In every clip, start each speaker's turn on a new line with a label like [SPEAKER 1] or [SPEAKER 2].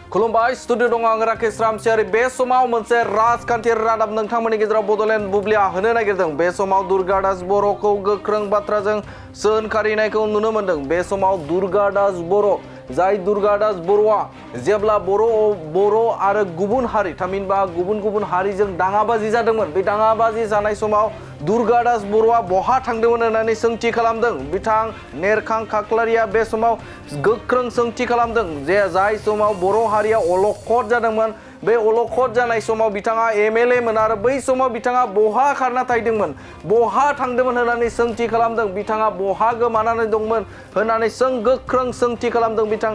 [SPEAKER 1] खुलुमबाय स्टुडिअ दङ आं राकेश रामसियारि बे समाव मोनसे राजखान्थियारि रादाब नोंथांमोननि गेजेराव बड'लेण्ड बुब्लिया होनो नागिरदों बे समाव दुर्गादास बर'खौ गोख्रों बाथ्राजों सोंखारिनायखौ नुनो मोन्दों बे समाव दुर्गादास बर' जाय दुर्गादास बर'आ जेब्ला बर' आरो गुबुन हारि थामहिनबा गुबुन हारिजों दाङाबाजि जादोंमोन बे दाङाबाजि जानाय समाव दुर्गादास बर'आ बहा थांदोंमोन होननानै सोंथि खालामदों बिथां नेरखां खाख्लारिया बे समाव गोख्रों सोंथि खालामदों जे जाय समाव बर' हारिया अलखद जादोंमोन बे अलखद जानाय समाव बिथाङा एमएलए मोन आरो बै समाव बिथाङा बहा खारना थाहैदोंमोन बहा थांदोंमोन होननानै सोंथि खालामदों बिथाङा बहा गोमानानै दंमोन होननानै गोख्रों सोंथि खालामदों बिथां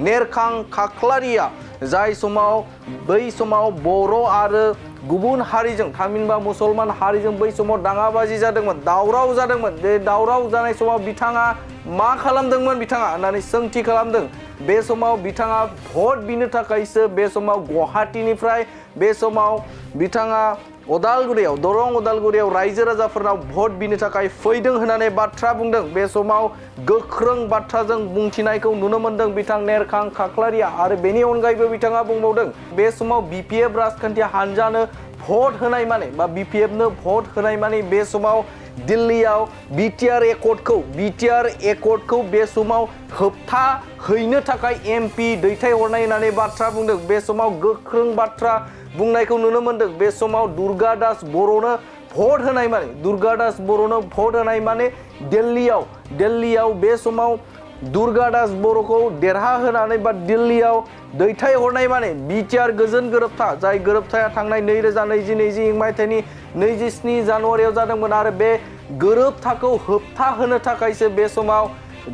[SPEAKER 1] नेरखां खाख्लारिया जाय समाव बै समाव बर' आरो गुबुन हारिजों थामहिनबा मुसलमान हारिजों बै समाव दाङाबाजि जादोंमोन दावराव जादोंमोन बे दावराव जानाय समाव बिथाङा मा खालामदोंमोन बिथाङा होननानै सोंथि खालामदों बे समाव बिथाङा भट बिनो थाखायसो बे समाव गुवाहाटीनिफ्राय बे समाव बिथाङा उदालगुरियाव दरं उदालगुरियाव रायजो राजाफोरनाव भट बिनो थाखाय फैदों होननानै बाथ्रा बुंदों बे समाव गोख्रों बाथ्राजों बुंथिनायखौ नुनो मोन्दों बिथां नेरखां खाख्लारिया आरो बेनि अनगायैबो बिथाङा बुंबावदों बे समाव बिपिएफ राजखान्थि हानजानो भट होनाय माने बा बिपिएफनो भट होनाय माने बे समाव दिल्लीयाव बिटिआर एकर्डखौ बे समाव होबथा हैनो थाखाय एमपि दैथायहरनाय होननानै बाथ्रा बुंदों बे समाव गोख्रों बाथ्रा बुंनायखौ नुनो मोन्दों बे समाव दुर्गादास बर'नो भट होनाय माने दुर्गादास बर'नो भट होनाय माने दिल्लीयाव बे समाव दुर्गादास बर'खौ देरहाहोनानै बा दिल्लीयाव दैथायहरनाय माने बिटिआर गोजोन गोरोबथा जाय गोरोबथाया थांनाय 2020 मायथाइनि 27 जानुवारियाव जादोंमोन आरो बे गोरोबथाखौ होबथा होनो थाखायसो बे समाव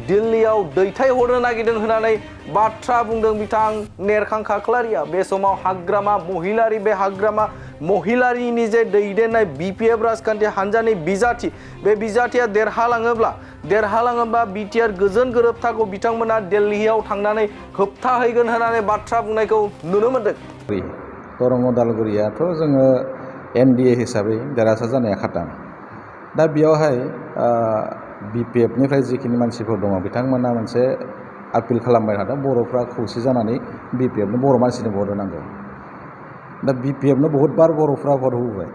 [SPEAKER 1] दिल्लीयाव दैथायहरनो नागिरदों होननानै बाथ्रा बुंदों बिथां नेरखां खाख्लारिया बे समाव हाग्रामा महिलारि बे हाग्रामा महिलारिनि जे दैदेननाय बिपिएफ राजखान्थि हानजानि बिजाथि बे बिजाथिया देरहालाङोब्ला बिटिआर गोजोन गोरोबथाखौ बिथांमोना दिल्लीयाव थांनानै होबथाहैगोन होननानै बाथ्रा बुंनायखौ नुनो मोन्दों
[SPEAKER 2] दरं उदालगुरियाथ' जोङो एनडिए हिसाबै देरहासार जानाया खाथां दा बेयावहाय बिपिएफनिफ्राय जिखिनि मानसिफोर दङ बिथांमोना मोनसे आपिल खालामबाय थादों बर'फ्रा खौसे जानानै बिपिएफनो बर' मानसिनो भट होनांगौ दा बिपिएफनो बहुतबार बर'फ्रा भट होबोबाय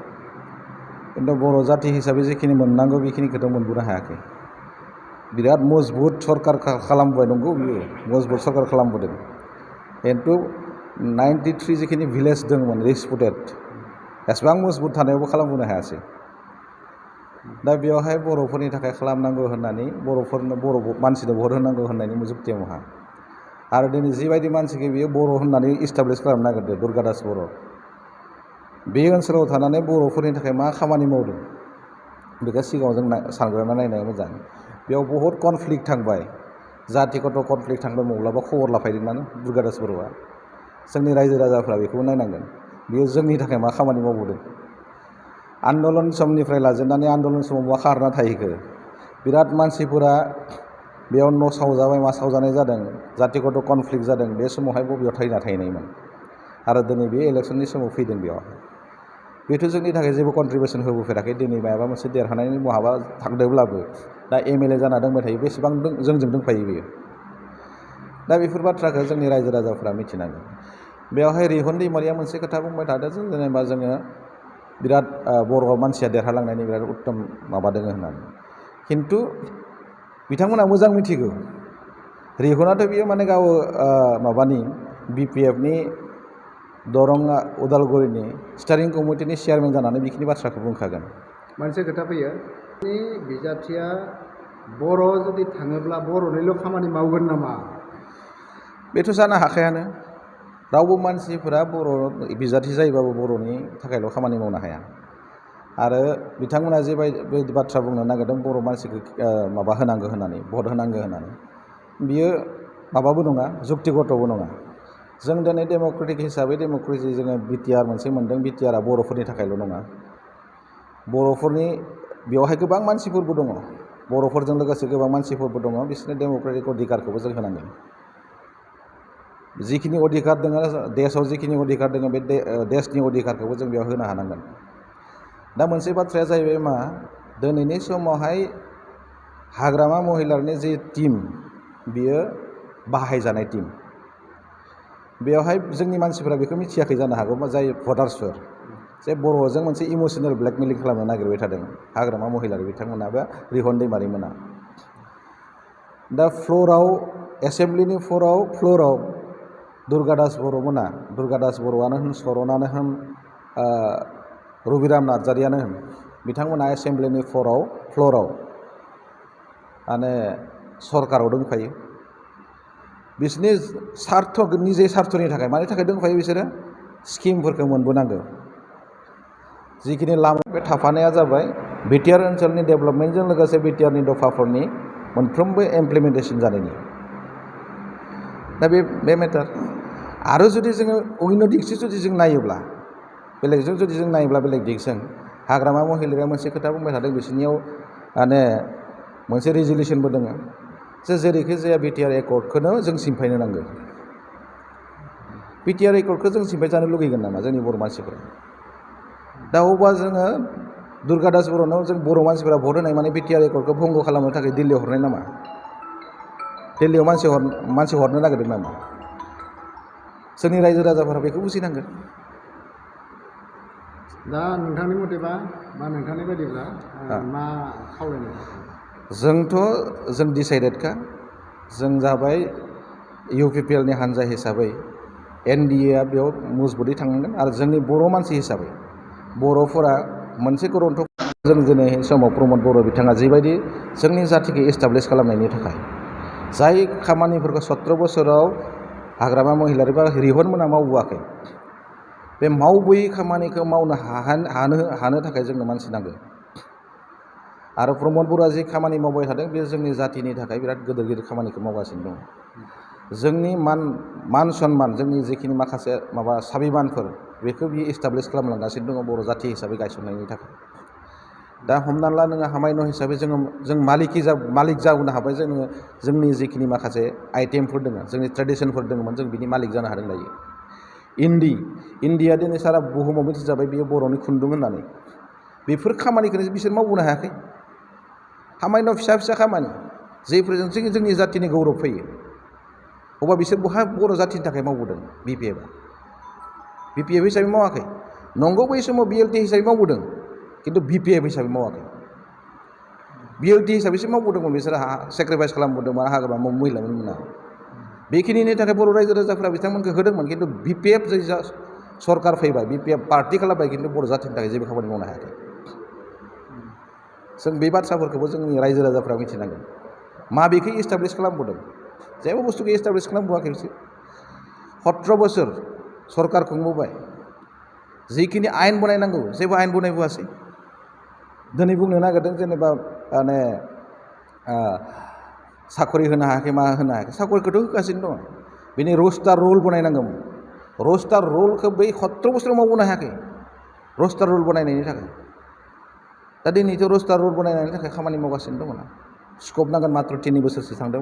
[SPEAKER 2] खिन्थु बर' जाथि हिसाबै जिखिनि मोननांगौ बेखिनिखौथ' मोनबोनो हायाखै बिराद मजबुत सरकार खालामबाय नंगौ बियो मजबुत सरकार खालामबोदों खिन्थु 93 जिखिनि भिलेज दंमोन रिसपुटेड एसेबां मजबुत थानायावबो खालामबोनो हायासै दा बेवहाय बर'फोरनि थाखाय खालामनांगौ होननानै बर' मानसिनो भट होनांगौ होननायनि जुक्तिया महा आरो दिनै जिबायदि मानसिखौ बियो बर' होननानै इस्टाब्लिस खालामनो नागिरदों दुर्गादास बर' बे ओनसोलाव थानानै बर'फोरनि थाखाय मा खामानि मावदों बेखौ सिगाङाव जों सानग्रोना नायनाया मोजां बेयाव बहुद कनफ्लिक्ट थांबाय जातिगत कनफ्लिक्ट थांबाय माब्लाबा खबर लाफैदोंमोन दुर्गादास बर'आ जोंनि रायजो राजाफ्रा बेखौबो नायनांगोन बेयो जोंनि थाखाय मा खामानि मावबोदों आन्दलन समनिफ्राय लाजेननानै आन्दलन समाव मा खारना थाहैखो बिराद मानसिफोरा बेयाव न' सावजाबाय मा सावजानाय जादों जातिगत कनफ्लिक्ट जादों बे समावहाय बबेयाव थाहैना थाहैनायमोन आरो दिनै बे इलेक्सननि समाव फैदों बेयाव बेथ' जोंनि थाखाय जेबो कन्ट्रिबिउसन होबोफेराखै दिनै माबा मोनसे देरहानायनि बहाबा थांदोंब्लाबो दा एमएलए जाना दंबाय थायो बेसेबां जोंजों दंफायो बेयो दा बेफोर बाथ्राखौ जोंनि रायजो राजाफ्रा मिथिनांगोन बेवहाय रिहन दैमारिया मोनसे खोथा बुंबाय थादों जे जेनेबा जोङो बिराद बर' मानसिया देरहालांनायनि बिराद उत्तम माबा दङ होननानै खिन्थु बिथांमोना मोजां मिथिगौ रिहनाथ' बियो माने गाव माबानि बिपिएफनि दरं उदालगुरिनि स्टारिं कमिटिनि चेयारमेन जानानै बेखिनि बाथ्राखौ बुंखागोन
[SPEAKER 3] मोनसे खोथा फैयो बिजाथिया बर' जुदि थाङोब्ला बर'निल' खामानि मावगोन नामा
[SPEAKER 2] बेथ' जानो हाखायानो रावबो मानसिफोरा बर' बिजाथि जायोबाबो बर'नि थाखायल' खामानि मावनो हाया आरो बिथांमोना जेबायदि बाथ्रा बुंनो नागिरदों बर' मानसिखौ माबा होनांगौ होननानै भट होनांगौ होननानै बियो माबाबो नङा जुक्तिगतबो नङा जों दिनै डेम'क्रेटिक हिसाबै डेम'क्रेसि जोङो बिटिआर मोनसे मोन्दों बिटिआरआ बर'फोरनि थाखायल' नङा बर'फोरनि बेवहाय गोबां मानसिफोरबो दङ बर'फोरजों लोगोसे गोबां मानसिफोरबो दङ बिसोरनि डेम'क्रेटिक अधिकारखौबो जों होनांगोन जिखिनि अधिकार दङ देशआव जिखिनि अधिकार दङ बे देशनि अधिकारखौबो जों बेयाव होनो हानांगोन दा मोनसे बाथ्राया जाहैबाय मा दिनैनि समावहाय हाग्रामा महिलारिनि जि टीम बियो बाहायजानाय टीम बेयावहाय जोंनि मानसिफोरा बेखौ मिथियाखै जानो हागौ जाय भटार्सफोर जे बर'जों मोनसे इमोसनेल ब्लेकमेलिं खालामनो नागिरबाय थादों हाग्रामा महिलारि बिथांमोना बा रिहन दैमारिमोना दा एसेम्ब्लिनि फ्ल'राव दुर्गा दास बर'आनो होन सरनानो होन रबिराम नार्जारियानो होन बिथांमोना एसेम्ब्लिनि फ्ल'राव माने सरकाराव दंफायो बिसोरनि निजे सार्थनि थाखाय मानि थाखाय दंफायो बिसोरो स्किमफोरखौ मोनबोनांगौ जिखिनि लामा बे थाफानाया जाबाय बिटिआर ओनसोलनि डेभेलपमेन्टजों लोगोसे बिटिआरनि दफाफोरनि मोनफ्रोमबो इमप्लिमेन्टेसन जानायनि दा बे मेटार आरो जुदि जोङो अন্য दिगजों जुदि जों नायोब्ला बेलेगजों जुदि जों नायोब्ला बेलेग दिगजों हाग्रामा महिलारिया मोनसे खोथा बुंबाय थादों बिसोरनियाव माने मोनसे रेजुलेसनबो दङ जे जेरैखि जाया बिटिआर एकर्डखौनो जों सिमफायनो नांगौ बिटिआर एकर्डखौ जों सिमफाय जानो लुगैगोन नामा जोंनि बर' मानसिफोरा दा अब्ला जोङो दुर्गा दास बर'नाव जों बर' मानसिफोरा भट होनाय माने बिटिआर एकर्डखौ भंग खालामनो थाखाय दिल्लीयाव हरनाय नामा दिल्लीयाव मानसि हरनो नागिरदों नामा जोंनि रायजो राजाफोरा बेखौ बुजिनांगोन
[SPEAKER 3] दा नोंथांनि मथेबा बा नोंथांनि बायदिब्ला मा खावलायनाय
[SPEAKER 2] जों डिसाइडेडखा जों जाबाय इउपिपिएलनि हान्जा हिसाबै एनडिएआ बेयाव मजबुतै थांनांगोन आरो जोंनि बर' मानसि हिसाबै बर'फोरा मोनसे गरन्थ जों दिनै समाव प्रमद बर' बिथाङा जिबायदि जोंनि जाथिखौ एस्टाब्लिश खालामनायनि थाखाय जाय खामानिफोरखौ 17 बोसोराव हाग्रामा महिलारि बा रिहन मोना मावबोआखै बे मावबोयै खामानिखौ मावनो हानो थाखाय जोंनो मानसि नांगौ आरो प्रमद बर'आ जि खामानि मावबाय थादों बे जोंनि जाथिनि थाखाय बिराद गिदिर खामानिखौ मावगासिनो दं जोंनि मान सन्मान जोंनि जिखिनि माखासे साबिबानफोर बेखौ बियो एस्टाब्लिश खालामलांगासिनो दङ बर' जाथि हिसाबै गायसननायनि थाखाय दा हमना ला नोङो हामायन' हिसाबै जों मालिक जाबोनो हाबाय जोंनि जिखिनि माखासे आइटेमफोर दङ जोंनि ट्रेडिसनफोर दङमोन जों बिनि मालिक जानो हादों दायो इन्दिया दिनै सारा बुहुमाव मिथिजाबाय बियो बर'नि खुन्दुं होननानै बेफोर खामानिखौनो बिसोर मावबोनो हायाखै हामायन' फिसा खामानि जायफोरजों जोंनि जाथिनि गौरब फैयो अब्ला बिसोर बहा बर' जाथिनि थाखाय मावबोदों बिपिएफ हिसाबै मावाखै नंगौ बै समाव बिएलटि हिसाबै मावबोदों खिन्थु बिपिएफ हिसाबै मावाखै बिएलटि हिसाबैसो मावबोदोंमोन बिसोर सेक्रिफाइस खालामबोदोंमोन हाग्रामा महिलामोन मोना बेखिनिनि थाखाय बर' रायजो राजाफ्रा बिथांमोनखौ होदोंमोन खिन्थु बिपिएफ जा सरकार फैबाय बिपिएफ पार्टि खालामबाय खिन्थु बर' जाथिनि थाखाय जेबो खामानि मावनो हायाखै जों बे बाथ्राफोरखौबो जोंनि रायजो राजाफ्रा मिथिनांगोन माबेखौ एस्टाब्लिश खालामबोदों जेबो बुस्थुखौ एस्टाब्लिश खालामबोआखै बिसोर 17 बोसोर सरकार खुंबोबाय जिखिनि आयेन बनायनांगौ जेबो आयेन बनायबोआसै दिनै बुंनो नागिरदों जेनेबा माने साखरि होनो हायाखै मा होनो हायाखै साखरिखौथ' होगासिनो दङ बिनि रस्टार रुल बनायनांगौमोन रस्टार रुलखौ बै 17 बोसोराव मावबोनो हायाखै रस्टार रुल बनायनायनि थाखाय दा दिनैथ' रस्टार रुल बनायनायनि थाखाय खामानि मावगासिनो दङ ना स्कप नांगोन मात्र 3 बोसोरसो थांदों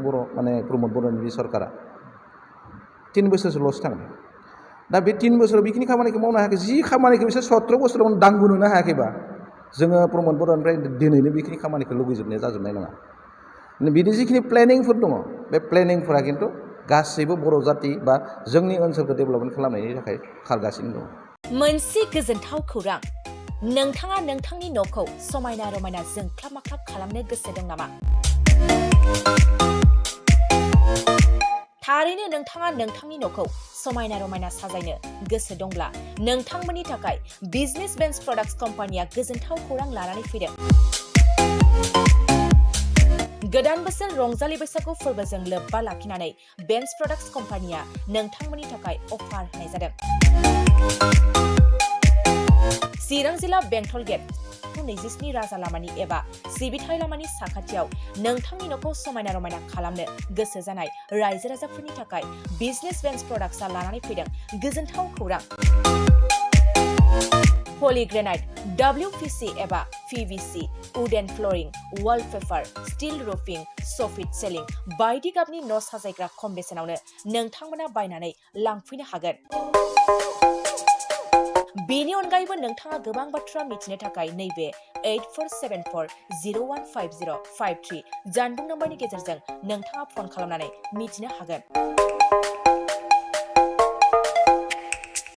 [SPEAKER 2] प्रमद बर'नि बे सरकारा 3 बोसोरसोल'सो थांदों दा बे 3 बोसोराव बेखिनि खामानिखौ मावनो हायाखै जि खामानिखौ बिसोर 17 बोसोरावनो दांबोनोनो हायाखैबा जोङो प्रमद बर'निफ्राय दिनैनो बेखिनि खामानिखौ लुबैजोबनाया जाजोबनाय नङा बिदि जिखिनि प्लेनिंफोर दङ बे प्लेनिंफोरा खिन्थु गासैबो बर' जाति बा जोंनि ओनसोलखौ डेभेलपमेन्ट खालामनायनि थाखाय खारगासिनो दङ
[SPEAKER 4] मोनसे गोजोनथाव खौरां नोंथाङा नोंथांनि न'खौ समायना रमायना जोंख्लाब माख्लाब खालामनो गोसो दं नामा थारैनो नोंथाङा नोंथांनि न'खौ समायना रमायना साजायनो गोसो दंब्ला नोंथांमोननि थाखाय बिजनेस बेन्स प्रडाक्ट्स कम्पानिया गोजोनथाव खौरां लानानै फैदों गोदान बोसोर रंजालि बैसागु फोरबोजों लोब्बा लाखिनानै बेन्स प्रडाक्ट्स कम्पानिया नोंथांमोननि थाखाय अफार होनाय जादों चिरां जिल्ला बेंटल गेट 27 राजा लामानि एबा सिबिथाय लामानि साखाथियाव नोंथांनि न'खौ समायना रमायना खालामनो गोसो जानाय रायजो राजाफोरनि थाखाय बिजनेस बेन्स प्रडाक्ट्सआ लानानै फैदों गोजोनथाव खौरां पलिग्रेनाइट WPC एबा PVC wooden flooring wallpaper steel roofing soffit ceiling बायदि गाबनि न' साजायग्रा खम बेसेनावनो नोंथांमोना बायनानै लांफैनो हागोन बेनि अनगायैबो नोंथाङा गोबां बाथ्रा मिथिनो थाखाय नैबे 8474015053 जानबुं नम्बरनि गेजेरजों नोंथाङा फन खालामनानै मिथिनो हागोन